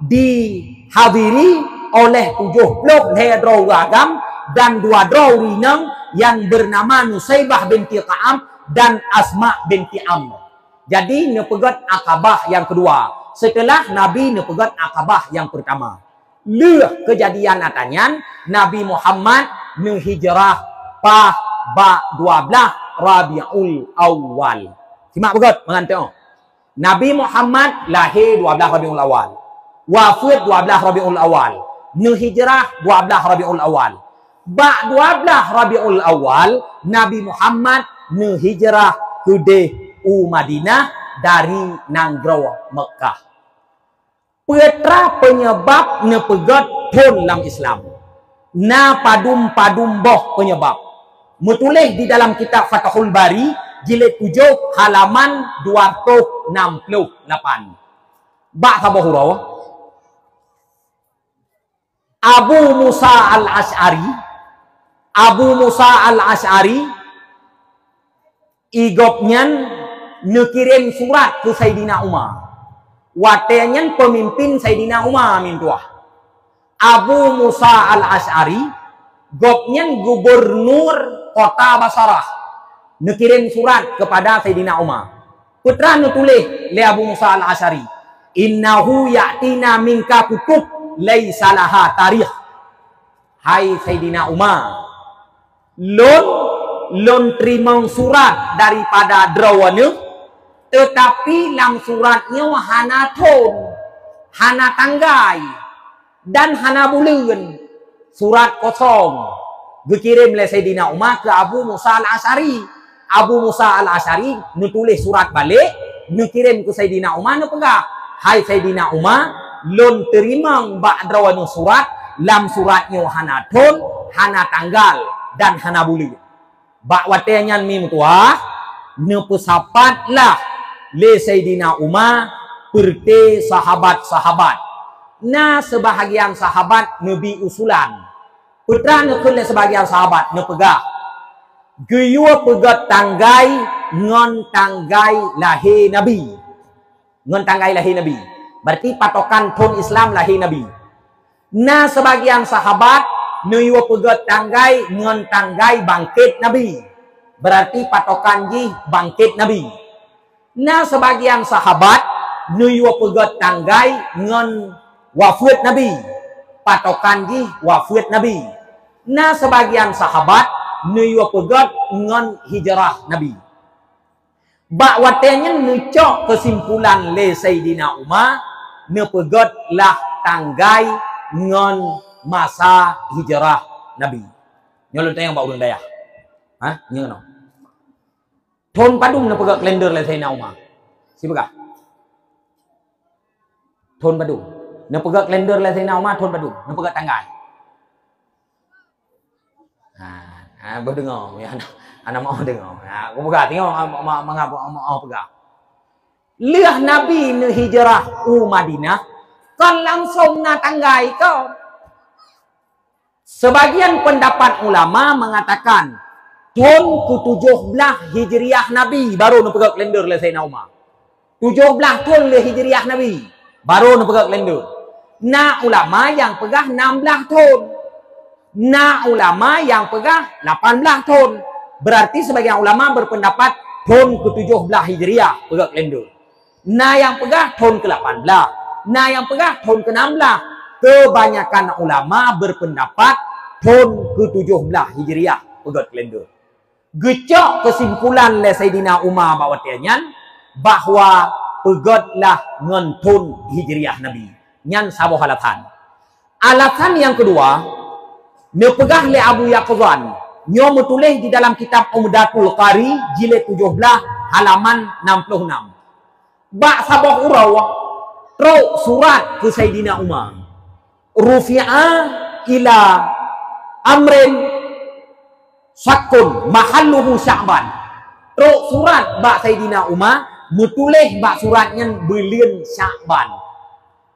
dihadiri oleh tujoh ploh lhèe droe ureueng agam dan dua droe ureueng inong nyang beunama Nusaibah binti Ka'ab dan Asma binti Amr. Jadi, neupeugét Aqabah nyang keudua seuteulah Nabi neupeugét Aqabah nyang peurtama. Lheueh keujadian ata nyan, Nabi Muhammad neuhijrah paih bak dua blaih Rabiul Awal. Simak beugét, meungan teuh. Nabi Muhammad lahé dua blaih Rabiul Awal, wafeuet dua blaih Rabiul Awal, neuhijrah dua blaih Rabiul Awal. Bak dua blaih Rabiul Awal, Nabi Muhammad neuhijrah keudeh u Madinah dari nanggroe Meukah. Peue teuma peunyebab neupeugét thon lam Islam? Na padum-padum boh peunyebab. Meutuléh di dalam kitab Fathul Bari, jilid tujoh, halaman dua ratus enam puluh lapan. Bak saboh uroe, Abu Musa Al-Asy'ari, Abu Musa Al-Asy'ari, i gobnyan neukirém surat keu Saidina Umar. Watée nyan peumimpén Saidina Umar, mi meutuah. Abu Musa Al-Asy'ari, gobnyan gubunur kota Basrah, neukirém surat keupada Saidina Umar. Peue teuma neutuléh lé Abu Musa Al-Asy'ari, "Innahu ya'tina minka kutub laisa laha tarikh." Hai Saidina Umar, lôn, lôn teurimong surat daripada droeneuh, teutapi lam surat nyoe hana thon, hana tanggai, dan hana buleuen. Surat kosong geukirém lé Saidina Umar keu Abu Musa Al-Asy'ari. Abu Musa Al-Asy'ari neutuléh surat balek, neukirém keu Saidina Umar, neupeugah, "Hai Saidina Umar, lôn teurimong bak droeneuh surat, lam surat nyoe hana thon, hana tanggal, dan hana buleuen." Bak watée nyan, mi meutuah, neupeusapatlah lé Saidina Umar peureuté sahabat-sahabat. Na seubahagian sahabat neubi usulan. Peue teuma neukheun lé seubahagian sahabat, neupeugah, geuyue peugét tanggai ngon tanggai lahé Nabi. Ngon tanggai lahé Nabi. Berarti patokan thon Islam lahé Nabi. Na seubahagian sahabat neuyue peugét tanggai ngon tanggai bangkét Nabi. Berarti patokan jih bangkét Nabi. Na seubahagian sahabat neuyue peugét tanggai ngon wafeuet Nabi, patokan jih wafeuet Nabi. Na seubahagian sahabat neuyue peugét ngon hijrah Nabi. Bak watée nyan neucok keusimpulan lé Saidina Umar, neupeugét lah tanggai ngon masa hijrah Nabi. Nyoe lôn tanyong bak ureuëng dayah. Ha? Nyoe keunoe. Thon padum neupeugét kalender lé Saidina Umar? Sipeugah. Thon padum? Neupeugét kalender lé Saidina Umar thon padum? Neupeugét tanggai? Ha, ha, beudeungoe, ya, aneuk, aneuk meu'oh deungoe. Ha, kupeugah, teungoh, ma-, ma-, mangat meu'oh peugah. Lheueh Nabi neuhijrah u Madinah, kon langsong na tanggai kon. Sebagian pendapat ulama mengatakan thon ketujoh blah Hijriah Nabi baru neupeugét kalender lé Saidina Umar. Tujoh blah thon lé Hijriah Nabi baru neupeugét kalender. Na ulama nyang peugah nam blah thon. Na ulama nyang peugah lapan blah thon. Berarti sebagian ulama berpendapat thon ketujoh blah Hijriah peugét kalender. Na nyang peugah thon ke lapan blah, na nyang peugah thon ke nam blah. Kebanyakan ulama berpendapat thon ke tujoh blah Hijriah peugét kalender. Geucok keusimpulan lé Saidina Umar bak watée nyan bahwa peugét lah ngon thon Hijriah Nabi. Nyan saboh alasan. Alasan nyang keudua, neupeugah lé Abu Yaqzan, nyoe meutuléh di dalam kitab Umdatul Qari jilid tujoh blah halaman enam puluh enam. Bak saboh uroe trok surat keu Saidina Umar. Rufi'a ila amrin syakun mahalluhu Sya'ban. Trok surat bak Saidina Umar, meutuléh bak surat nyan buleuen Sya'ban.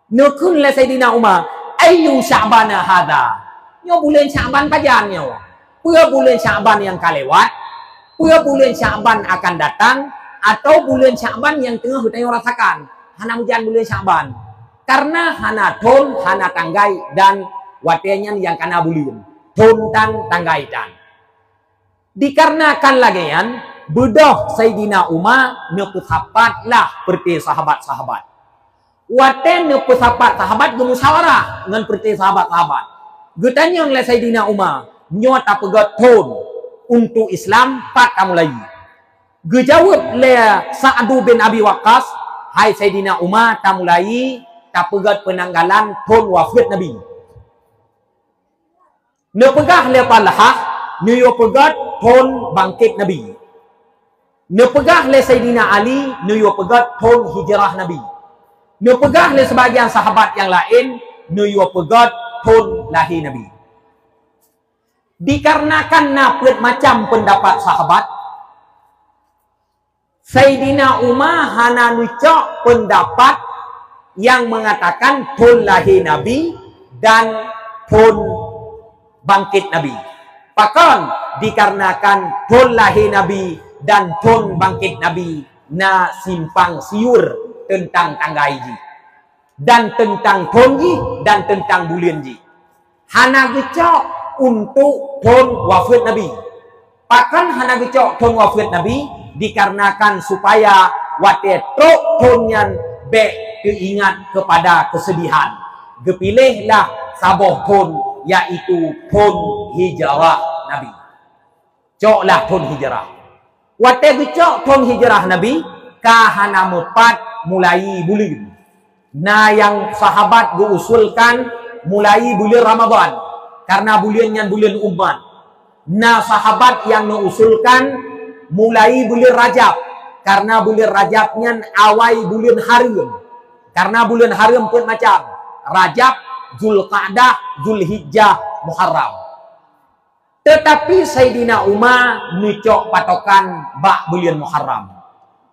Neukheun lé Saidina Umar, "Ayyu Sya'bana hadha?" Nyoe buleuen Sya'ban pajan nyoe? Peue buleuen Sya'ban nyang ka lewat? Peue buleuen Sya'ban akan datang? Atau buleuen Sya'ban nyang teungoh geutanyoe rasakan? Hana meujan buleuen Sya'ban. Karena hana thon, hana tanggai dan watée nyan nyang kana buleuen. Thon tan tanggai tan. Dikarenakan lagée nyan, beudôh Saidina Umar neupeusapatlah peureuté sahabat-sahabat. Watée neupeusapat sahabat geumusyawarah ngon peureuté sahabat-sahabat. Geutanyong lé Saidina Umar, "Nyoe tapeugét thon untuk Islam pat tamulai?" Geujaweueb lé Sa'du bin Abi Waqqas, "Hai Saidina Umar, tamulai tapeugét peunanggalan thon wafeuet Nabi." Neupeugah lé Talhah, neuyue peugét thon bangkét Nabi. Neupeugah lé Saidina Ali, neuyue peugét thon hijrah Nabi. Neupeugah lé seubagian sahabat nyang laén, neuyue peugét thon lahé Nabi. Dikarenakan na peuet macam peundapat sahabat, Saidina Umar hana neucok peundapat nyang meungatakan thon lahé Nabi dan thon bangkét Nabi. Pakon? Dikarenakan thon lahé Nabi dan thon bangkét Nabi na simpang siur teuntang tanggai jih, dan teuntang thon jih, dan teuntang buleuen jih. Hana geucok untuk thon wafeuet Nabi. Pakon hana geucok thon wafeuet Nabi? Dikarenakan supaya watée trok thon nyan bék teuingat keupada keusedihan. Geupiléhlah saboh thon, yaitu thon hijrah Nabi. Coklah thon hijrah. Watée geucok thon hijrah Nabi, ka hana meupat mulai buleuen. Na nyang sahabat geuusulkan mulai buleuen Ramadhan, karena buleuen nyan buleuen umat. Na sahabat nyang neuusulkan mulai buleuen Rajab, karena buleuen Rajab nyan awai buleuen hareuem. Karena buleuen hareuem peuet macam, Rajab, Zulqa'dah, Zulhijjah, Muharram. Teutapi Saidina Umar neucok patokan bak buleuen Muharram.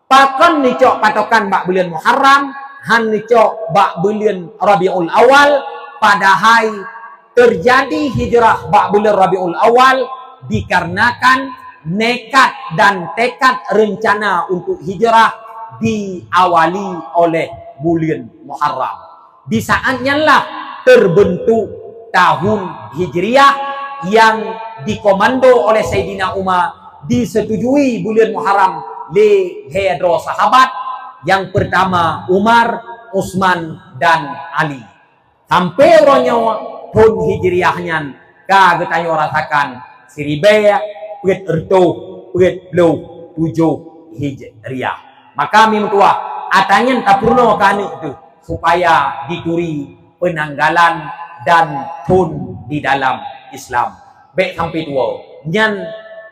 Pakon neucok patokan bak buleuen Muharram, han neucok bak buleuen Rabiul Awal, padahai teujadi hijrah bak buleuen Rabiul Awal dikarenakan nekat dan tekad reuncana untuk hijrah diawali oleh buleuen Muharram. Di saat nyanlah teubeuntuk tahun Hijriah nyang dikomando oleh Saidina Umar, disetujui buleuen Muharram lé lhée droe sahabat, nyang peurtama Umar, Utsman, dan Ali. Sampoe uroe nyoe thon Hijriah nyan ka geutanyoe rasakan siribée peuet reutôh peuet ploh tujoh Hijriah. Maka mi meutuwah, ata nyan tapeurunoe keu aneuk teuh supaya jituri peunanggalan dan thon di dalam Islam. Bék sampoe tuwoe. Nyan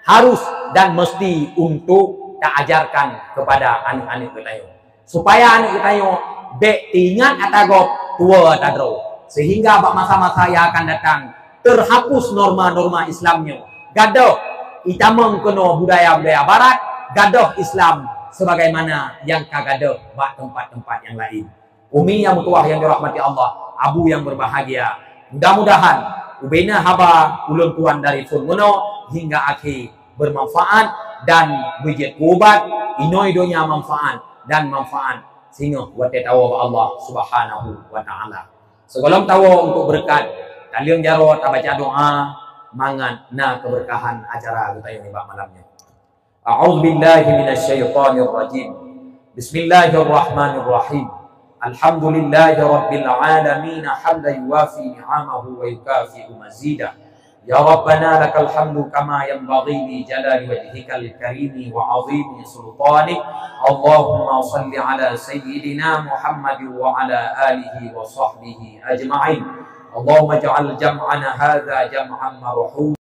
harus dan meusti untuk taajarkan keupada aneuk-aneuk geutanyoe. Supaya aneuk geutanyoe bék teuingat ata gob tuwoe ata droe. Sehingga bak masa-masa nyang akan datang, teuhapus norma-norma Islam nyoe. Gadôh itamong keunoe budaya-budaya barat, gadôh Islam sebagaimana nyang ka gadôh bak teumpat-teumpat nyang laén. Umi nyang meutuwah nyang dirahmati Allah, abu nyang berbahagia, Mudah-mudahan ubena haba ulôn tuan dari phon meunoe hingga akhé bermanfaat dan beujeuet keu ubat inoe donya manfaat dan manfaat singoh watée tawoe bak Allah Subhanahu wa Ta'ala. Sigohlom tawoe untuk beureukat, taleueng jaroe tabaca doa mangat na keubeureukahan acara geutanyong nibak malam nyoe. A'udzubillahi minasyaitonirrajim. Bismillahirrahmanirrahim. Alhamdulillahirabbil alamin, hamdan yuwafi ni'amahu wa yukafi'u mazidah. Ya Rabbana lakal hamdu kama yanbaghi li jalali wajhikal karimi wa azimi sultanik. Allahumma salli ala sayyidina Muhammadin wa ala alihi wa sahbihi ajma'in. Allahumma ja'al jam'ana hadza jam'an marhum